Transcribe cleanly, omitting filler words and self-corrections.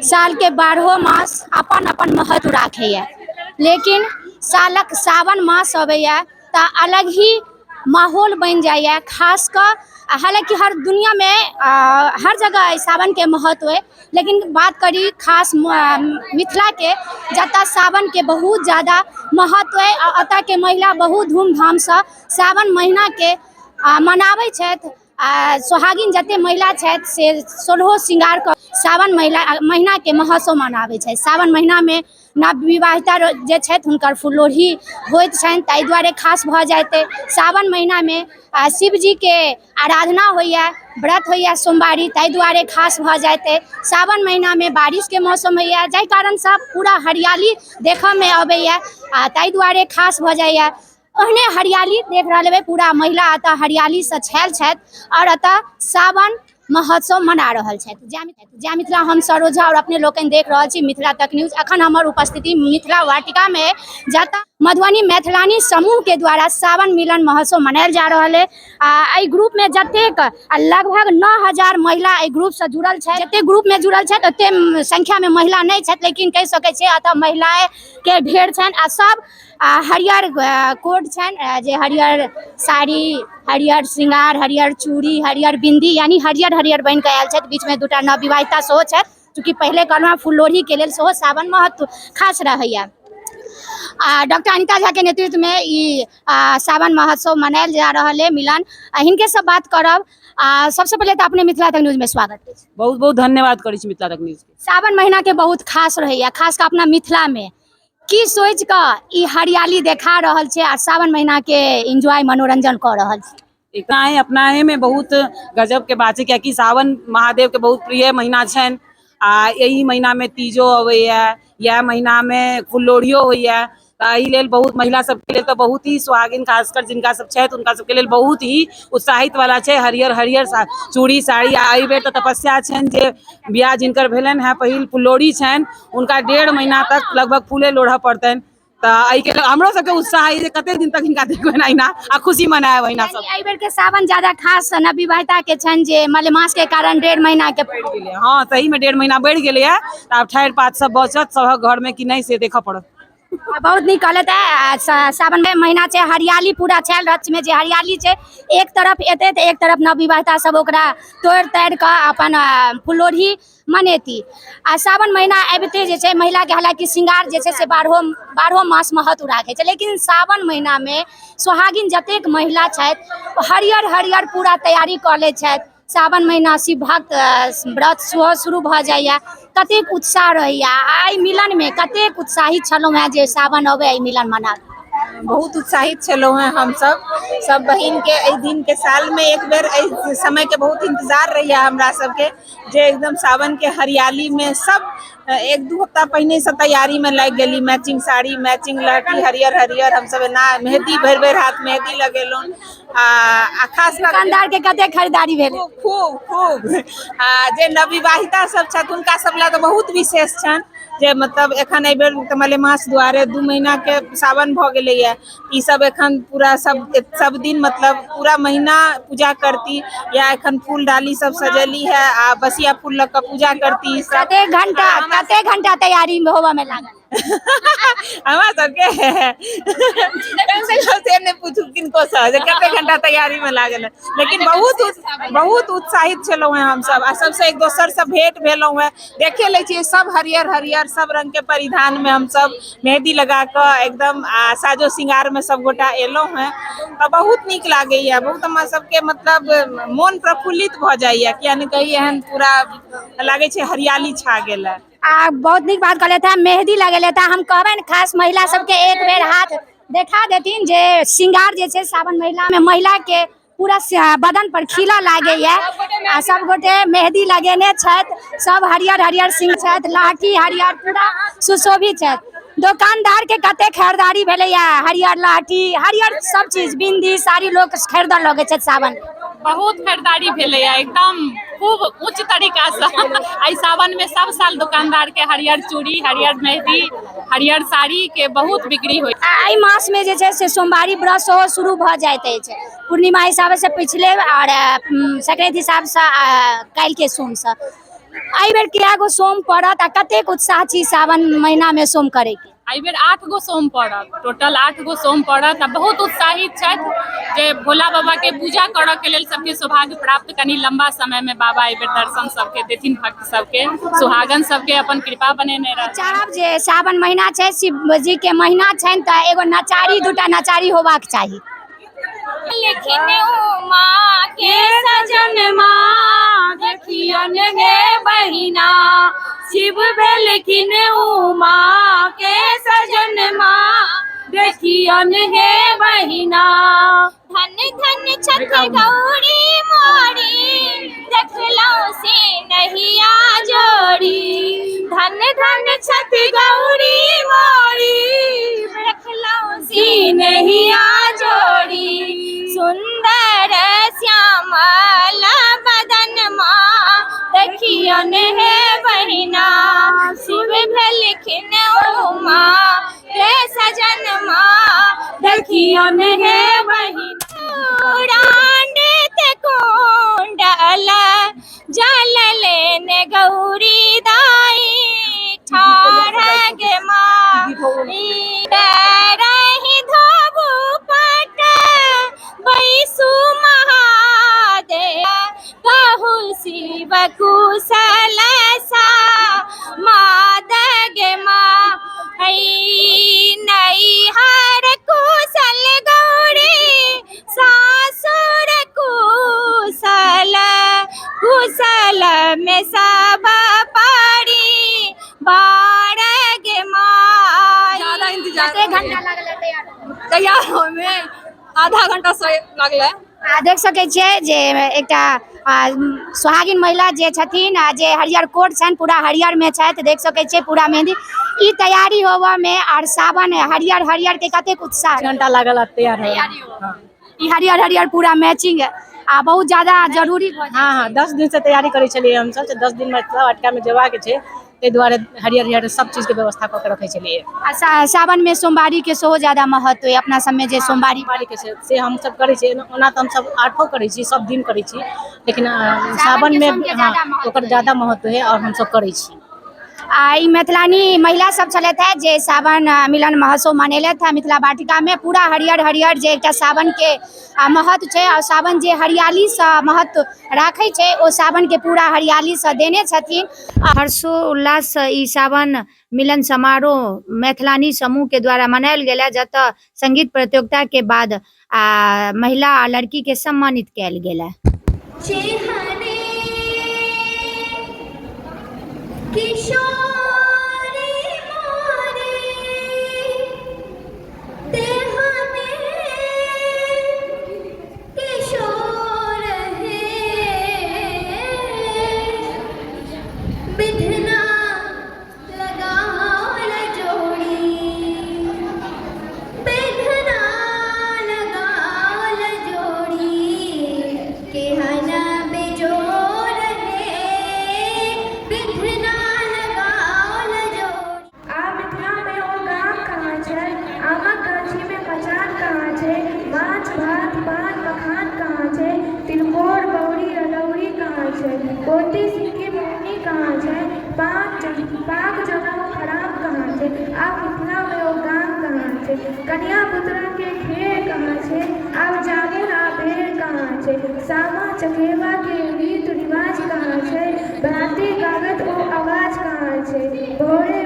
सालके बारहो मास अपन अपन महत्व राखैए, लेकिन सालक सावन मास अबैए तऽ अलग ही माहौल बनि जाइए। खास कऽ हालाँकि हर दुनियामे हर जगह अइ सावनके महत्व अइ, लेकिन बात करी खास मिथिलाके, जतऽ सावनके बहुत ज्यादा महत्व अइ आ एतऽके महिला बहुत धूमधामसँ सावन महिनाके मनाबै छथि। आ सोहागिन जते महिला छथि से सोलहो श्रृंगार कऽ सावन महिनाके महोत्सव मनाबै छथि। सावन महिनामे नवविवाहिता जे छथि हुनकर फुललोढ़ी होइत छनि, ताहि दुआरे खास भऽ जाइत अइ। सावन महिनामे शिवजीके आराधना होइए, व्रत होइए सोमवारी, ताहि दुआरे खास भऽ जाइत अइ। सावन महिनामे बारिशके मौसम होइए, जाहि कारणसँ पूरा हरियाली देखऽमे अबैए आ ताहि दुआरे खास भऽ जाइए। ओहने हरियाली देख रहल हेबै, पूरा महिला एतऽ हरियालीसँ छायल छथि आओर एतऽ सावन महोत्सव मना रहल छथि। जय मिथिला। हम सरोजा और अपने लोकनि देख रहल छी मिथिला तक न्यूज। अखन हमर उपस्थिति मिथिला वाटिका में अइ, जतऽ मधुबनी मैथिलानी समूह के द्वारा सावन मिलन महोत्सव मनायल जा रहल अइ। आ एहि ग्रुप में जतेक लगभग 9000 महिला एहि ग्रुप से जुड़ल छथि, जते ग्रुप में जुड़ल छथि ओते संख्या में महिला नहि छथि, लेकिन कहि सकै छियै एतऽ महिलाएं के ढेर छनि आ सब हरियर कोट छनि, जे हरियर साड़ी, हरियर श्रृंगार, हरियर चूड़ी, हरियर बिंदी, यानी हरियर हरियर बनि कऽ आयल छथि। बीचमे दूटा नवविवाहिता सेहो छथि। चूँकि पहिले कहलहुँ, फुललोढ़ीके लेल सेहो सावन महत्व खास रहैया। आ डॉक्टर अनिता झा के नेतृत्वमे ई सावन महोत्सव मनायल जा रहल है मिलन। हिनके सब बात करब। आ सबसे पहिले तऽ अपने मिथिला तक न्यूजमे स्वागत अछि। बहुत बहुत धन्यवाद करै छी मिथिला तक न्यूज के। सावन महीना के बहुत खास रहैया, खास कऽ अपना मिथिलामे। की सोचि कऽ ई हरियाली देखा रहल छै आ सावन महीना के एंजॉय मनोरंजन कऽ रहल छै? इतना ही अपना ही में बहुत गजब के बात छै, कियाकि सावन महादेव के बहुत प्रिय महीना छनि आ एहि महीना में तीजो अबैया, इएह महीना में फुललोढ़ियो होइया। तऽ एहि लेल बहुत महिला सबके लेल तऽ बहुत ही सुहागिन, खासकर जिनका सब छथि हुनका सबके लेल बहुत ही उत्साहित वाला छै। हरियर हरियर चूड़ी साड़ी। आ एहि बेर तऽ तपस्या छनि जे बियाह जिनकर भेलनि हेँ, पहिल फुललोढ़ी छनि, हुनका 1.5 महीना तक लगभग फूले लोढ़ऽ पड़तनि। तऽ एहिके लेल हमरो सबके उत्साह अइ जे कते दिन तक हिनका देखबनि अहिना आ खुशी मनायब अहिना सब। एहि बेर के सावन ज्यादा खास नवविवाहिता के छनि जे मलेमास के कारण 1.5 महीना के बढ़ि गेलै। हँ, सही में 1.5 महीना बढ़ि गेलैया, तऽ आब ठाढ़ि पात सब बचत सभक घर में कि नहि से देखऽ पड़त। बहुत नीक कहलथि है। सावन में महीना छै, हरियाली पूरा छायल रहत में जे हरियाली छै, एक तरफ एतै तऽ एक तरफ नवविवाहिता सब ओकरा तोड़ि ताड़ि कऽ अपन फुललोढ़ी मनेती। आ सावन महीना आबिते जे छै महिलाके, हालाँकि श्रृंगार जे छै से बारहो बारहो मास महत्व राखै छै, लेकिन सावन महीनामे सोहागिन जतेक महिला छथि हरियर हरियर पूरा तैयारी कऽ लै छथि। सावन महीना शिव भक्त व्रत सेहो शुरू भऽ जाइए। कतेक उत्साह रहैए आ एहि मिलनमे कतेक उत्साहित छलहुँ हेँ जे सावन अबै, एहि मिलन मनाबी? बहुत उत्साहित छलहुँ हेँ हमसब। सब बहिनके एहि दिनके, सालमे एक बेर एहि समयके बहुत इंतजार रहैया हमरा सबके, जे एकदम सावनके हरियालीमे सब 1-2 हफ्ता पहिनेसँ तैयारीमे लागि गेली। मैचिंग साड़ी, मैचिंग लहठी, हरियर हरियर हमसब एना मेहदी, भरि भरि हाथ मेहदी लगेलहुँ। आ खास कऽ दुकानदार के कते खरीदारी भेल? खूब खूब खूब। आ जे नवविवाहिता सब छथि हुनका सब लए तऽ बहुत विशेष छनि जे मतलब एखन एहिबेर तऽ मलेमास दुआरे 2 महीना के सावन भऽ गेलैया। ई सब एखन पूरा सब सब दिन, मतलब पूरा महीना पूजा करती या एखन फूल डाली सब सजेली है आ बसिया फूल लऽ कऽ पूजा करती ई सब। कते घंटा तैयारी होबऽ में लागल? हमरा सबके कम से कम से नहि पूछू किनको से जे कते घंटा तैयारी में लागल है, लेकिन बहुत बहुत उत्साहित छलहुँ हेँ हमसब आ सबसे एक दोसर से भेंट भेलहुँ हेँ। देखे लै छियै, सब हरियर हरियर सब रंग के परिधान में हमसब मेहदी लगा कऽ एकदम आ साजो श्रृंगार में सब गोटा एलहुँ हेँ, तऽ बहुत नीक लागैया। बहुत हमरा सबके मतलब मोन प्रफुल्लित भऽ जाइया, किया नहि कही, एहन पूरा लागै छै हरियाली छा गेल है। आ बहुत नीक बात कहलथि हेँ, मेहदी लगेलथि हेँ। हम कहबनि खास महिला सबके एक बेर हाथ देखा देथिन जे श्रृंगार जे छै सावन महिलामे महिलाके पूरा बदन पर खिलऽ लागैया। आ सब गोटे मेहदी लगेने छथि, सब हरियर हरियर सिंह छथि, लहठी हरियर, पूरा सुशोभित छथि। दोकानदार के कते खरीदारी भेलैया? हरियर लहठी, हरियर सब चीज, बिंदी, साड़ी लोक खरीदऽ लगै छथि सावन। बहुत खरीदारी भेलैया, एकदम खूब उच्च तरीकासँ। एहि सावनमे सब साल दुकानदार के हरियर चूड़ी, हरियर मेहदी, हरियर साड़ी के बहुत बिक्री होइ। आ एहि मासमे जे छै से सोमवारी व्रत सेहो शुरू भऽ जाइत अछि, पूर्णिमा हिसाबसँ पिछले आओर संक्रांति हिसाबसँ काल्हिके सोमसँ। एहि बेर कए गो सोम पड़त आ कतेक उत्साह छी सावन महीनामे सोम करैके? एहि बेर 8 गो सोम पड़त, टोटल 8 गो सोम पड़त आ बहुत उत्साहित छथि जे भोला बाबा के पूजा करऽ के लेल सबके सौभाग्य प्राप्त कनि लंबा समय में बाबा एहि बेर दर्शन सबके देथिन, भक्त सबके सुहागन सबके अपन कृपा बनेने रहथिन। चाहब जे सावन महीना छै, शिव जी के महीना छनि, तऽ एगो नचारी दूटा नचारी होबाक चाही। लेकिन उमा के सजन माँ देखियन गे बहिना, शिव भेलखिन उमा के सजन माँ देखियन गे बहिना। धन धन छठ गौरी मोरी देखलहुँ से नहिया जोड़ी, धन धन छठ गौरी मोरी देखलहुँ से नहिया जोड़ी। सुंदर श्यामल बदन माँ देखियन हे बहिना, शिव भेलखिन उमा के सजन माँ देखियन हे बहिना। कुंडल जल लेने गौरी दाई ठाढ़ गे माँ, रही धोबू पट बैसु महादेव, कहु शिव कुशल सा माद गे माँ। नैहर कुशल गौरी सासुर कुशल, कुशल में सब परी बार गे माँ। ज्यादा इंतजार कते घंटा लागल तैयार तैयार होय में? आधा घंटा से लागलै। आ देख सकै छियै जे एकटा सुहागिन महिला जे छथिन आ जे हरियर कोट छनि, पूरा हरियर में छथि, देख सकै छियै पूरा मेहंदी। ई तैयारी होबऽ में आर सावन हरियर हरियर के कतेक उत्साह। घंटा लागल तैयार होय। ई हरियर हरियर पूरा मैचिंग आ बहुत ज्यादा जरूरी। हाँ हाँ, 10 दिन से तैयारी करै छलियै हमसब, 10 दिन मतलब अटका में जेबाक छै, ताहि दुआरे हरियर हरियर सब चीज के व्यवस्था कऽ के रखै छलियै। आ सावन में सोमवारी के सेहो ज्यादा महत्व है अपना सबमे, जे सोमवारी के छै से हमसब करै छियै। ओना तऽ हमसब आठो करै छी, सब दिन करै छी, लेकिन सावन में हाँ ओकर ज्यादा महत्व है और हमसब करै छी। आ ई मैथिलानी महिला सब छलथि है जे सावन मिलन महोत्सव मनेलथि है मिथिला वाटिका में। पूरा हरियर हरियर जे एकटा सावन के महत्व छै और सावन जे हरियालीसँ महत्व राखै छै ओ सावन के पूरा हरियालीसँ देने छथिन। हर्षोल्लाससँ ई सावन मिलन समारोह मैथिलानी समूह के द्वारा मनायल गेल है, जतऽ संगीत प्रतियोगिता के बाद आ महिला आ लड़की के सम्मानित कयल गेल है। आ मिथिला में ओ गाम कहाँ छै, आमक गाछी में मचान कहाँ छै, माछ भात पान मखान कहाँ छै, तिलकोर बौरी अदौरी कहाँ छै, पोती सिक्की मौनी कहाँ छै, पाग जनउ खराम कहाँ छै। आब मिथिला में ओ गाम कहाँ छै, कनिया पुतरा के खेल कहाँ छै, आब जामुन आ बेर कहाँ छै, सामा चकेवा के रीत रिवाज कहाँ छै, बराती कागत ओ आवाज कहाँ छै, भोरे